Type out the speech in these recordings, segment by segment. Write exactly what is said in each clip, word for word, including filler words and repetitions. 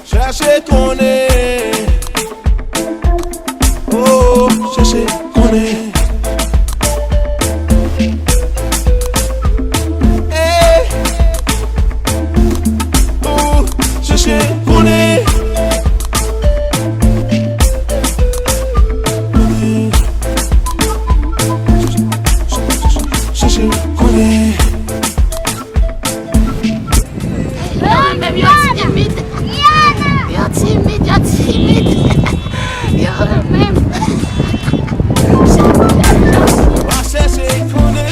Chèche konnen. Oh, chèche konnen. Hey. Oh, chèche konnen. Chèche konnen. Yo menm yo timid. Yo timid, yo timid. Yo menm. Wa chèche konnen.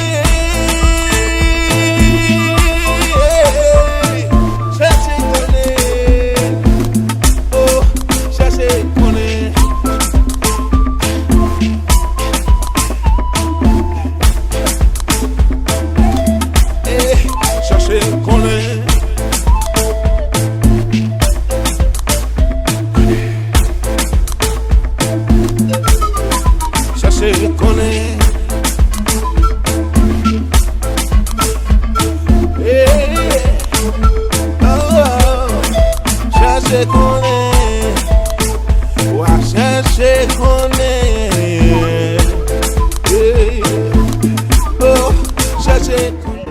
Chèche konnen. Oh, chèche konnen. Eh, chèche konnen. Chèche konnen. Eh, oh, oh. Chèche konnen. Wa chèche konnen. Eh, oh, chèche konnen.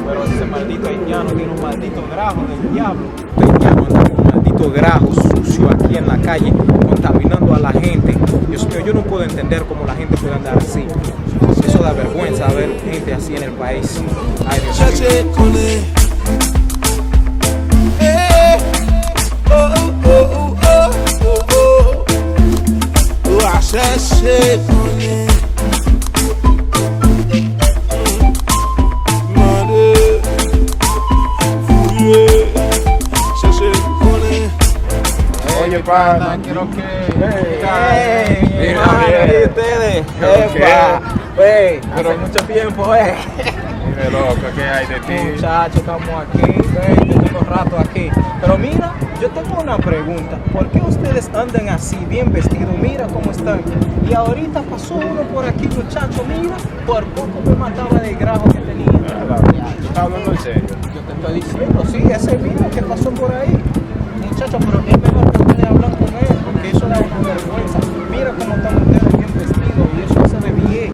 Pero ese maldito haitiano tiene un maldito grajo del diablo. Este haitiano anda con un maldito grajo sucio aquí en la calle, contaminando a la gente. Dios mío, yo no puedo entender cómo la gente puede andar así. Eso da vergüenza ver gente así en el país. Ay, Dios mío. Chèche konnen. Eh, oh, oh, oh, oh, oh, oh. Wa chèche konnen. Mande, fouye, chèche konnen. Oye, pana, ¿qué lo que? Hey, hey, mira, mano, bien. ¿Y ustedes? Ok. Epa, hey, hace mucho tiempo, eh. Dime, loco, ¿qué hay de ti? Muchacho, estamos aquí, eh, yo tengo rato aquí. Pero mira, yo tengo una pregunta. ¿Por qué ustedes andan así, bien vestidos? Mira cómo están. Y ahorita pasó uno por aquí, muchacho, mira, por poco me mataba del grajo que tenía. Yo estaba hablando en serio. Yo te estoy diciendo, sí, ese mismo que pasó por ahí. Muchacho, pero es mejor que ustedes hablen con él, porque eso da una vergüenza. Mira cómo están ustedes bien vestidos y eso no se ve bien.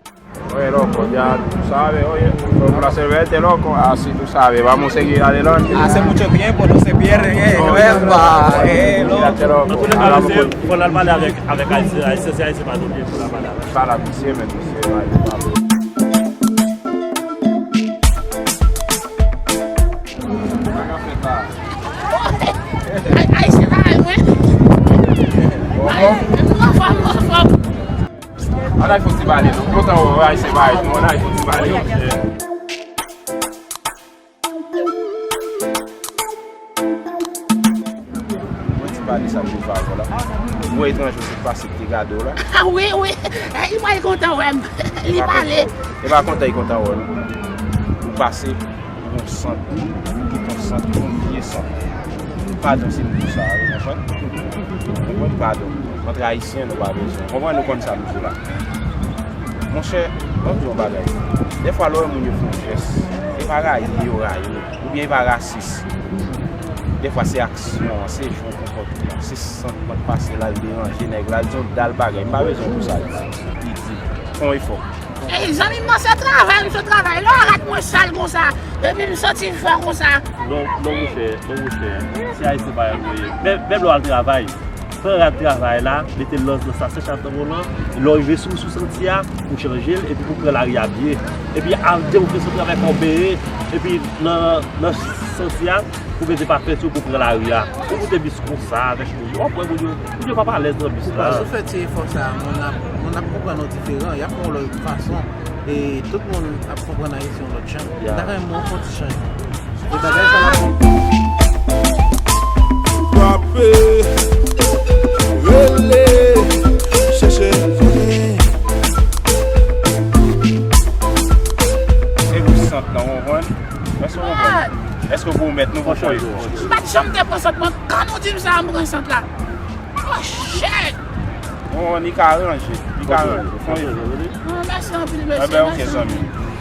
Oye, loco, ya tú sabes, oye, fue un placer verte, loco, así tú sabes, vamos a seguir adelante. Hace mucho tiempo no se pierde, eh, no, no, no, no, no, eh, loco. Cuídate, loco. Hablamos por... Fò l al pale avèk, avèk Ayisyen, Ayisyen, se Ayisyen pa touye, fò l al pale avèk. Pale ak misye, men misye, pa, pa. Ay, ay, se pa mwen. Ay, anfòm, anfòm. Ann al fè ti pale, non? Kontan wè w, ay, se pa mwen, ann al fè ti pale. Mwen ti pale sa pou favò la. Ou wè etranje ou sot pase ki te gade w la. Ah, wi, wi. Li pral kontan wè m. Li pale. E pa kontan, e pa kontan, e kontan wè w. Ou pase, ou gon sant, ou kite yon sant, yon vye sant. Padon se pou sa, ou konprann? Ou konprann? Padon. Antre Ayisyen, nou pa bezwen. Ou konprann, nou konn sa nou di la. Monchè, ban m di yon bagay. Dèfwa lè w wè moun yo fè yon jès, e pa rayi yo rayi w. Oubyen e pa rasis. Dèfwa se aksyon an, se jan w konpòte a, se sant mwen pase la, l deranje nèg la, l di yon dal bagay, m pa bezwen pou sa l di. Li di, fè yon efò. Ey, zanmi m nan se travay, m sot travay. Lè w rat mwen sal konsa, epi m santi l fò konsa. Non, non, monchè, non, monchè. Se Ayisyen pa yon mwayen. Men, menm lè w al travay, pran rad travay la, mete l nan, nan sa sèch a tanbon lan, lè w rive sou, sou santye a, ou chanje l, epi pou pran lari a byen. Epi, a, depi w fè santye avèk yon bere, epi nan, nan santye a, pou mete pa fè sou pou pran lari a. Ou moute bis konsa avèk moun yo. W ap wè moun yo, moun yo p ap alèz nan bis la. Paske ou fè ti efò sa, moun ap, moun ap konprann ou diferan, y ap wè w lòt fason. E tout moun ap konprann Ayisyen yon lòt jan. Ya. M ta renmen w fè yon ti chanjman. E bagay sa la pou... Frape, rele, chèche konnen. E pou sant lan, w konprann? Èske w konprann? Èske w pwomèt nou pou fè efò? M pa t janm te pran sant mwen. Kan nou di m sa, m pran sant la. Oh, Bon, li ka ranje. Li ka ranje. Fon. Mèsi anpil, mesye. Enben, ok, zanmi.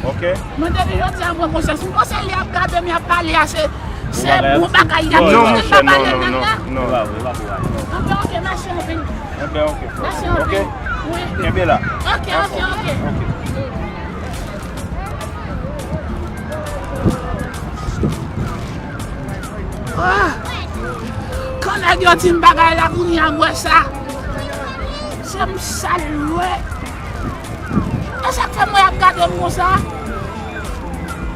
Ok? Mwen depi jodi a, mwen konsyans. Mwen panse li ap gade m, y ap pale a, se, se bon bagay y ap di. Non, monchè, non, non, non, non. Enben, ok, mèsi anpil. Enben, ok. Mèsi anpil. Ok? Wi. Kenbe la. Ok, ok, ok. Ok. Ah! Kan nèg yo di m bagay la, kounye a m wè sa. Se m sa l wè. E sa k fè m wè y ap gade m konsa.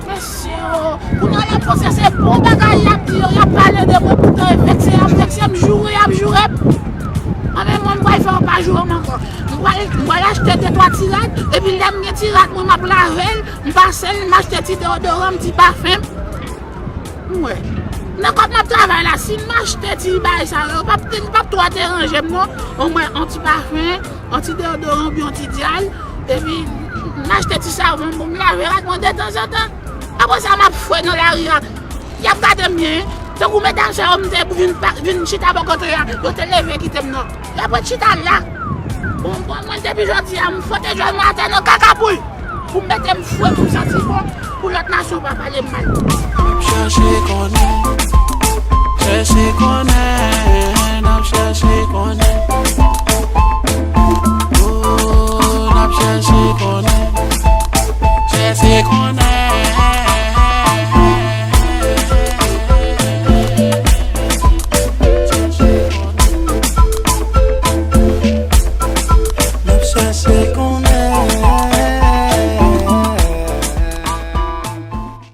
Mesye o, kounye a lè m panse se bon bagay y ap di yo, y ap pale de mwen, poutan e vekse y ap vekse m, joure y ap joure m. Anben mwen, m pral fè yo pa joure m ankò. M pral, m pral achte de twa ti rad, epi lè m gen ti rad mwen, m ap lave l, m pase l, m achte ti deodoran m, ti pafen m. M wè. Nan kòb m ap travay la, si m achte ti bagay sa yo, yo p ap, yo p ap twò deranje m non. Omwen, yon ti pafen, yon ti deodoran oubyen yon ti dyal, epi m achte ti savon pou m lave rad mwen detanzantan. Apre sa, m ap fwe nan lari a. Y ap gade m byen. Tankou medam sa yo, m te vin, vin chita bò kote a, yo te leve kite m non. Y ap ret chita la. Bon, bon, mwen depi jodi a, m fwote djòl mwen atè nan kaka poul. Pou m mete m fwe, pou m santi bon, pou lòt nasyon pa pale m mal. M ap chache konnen.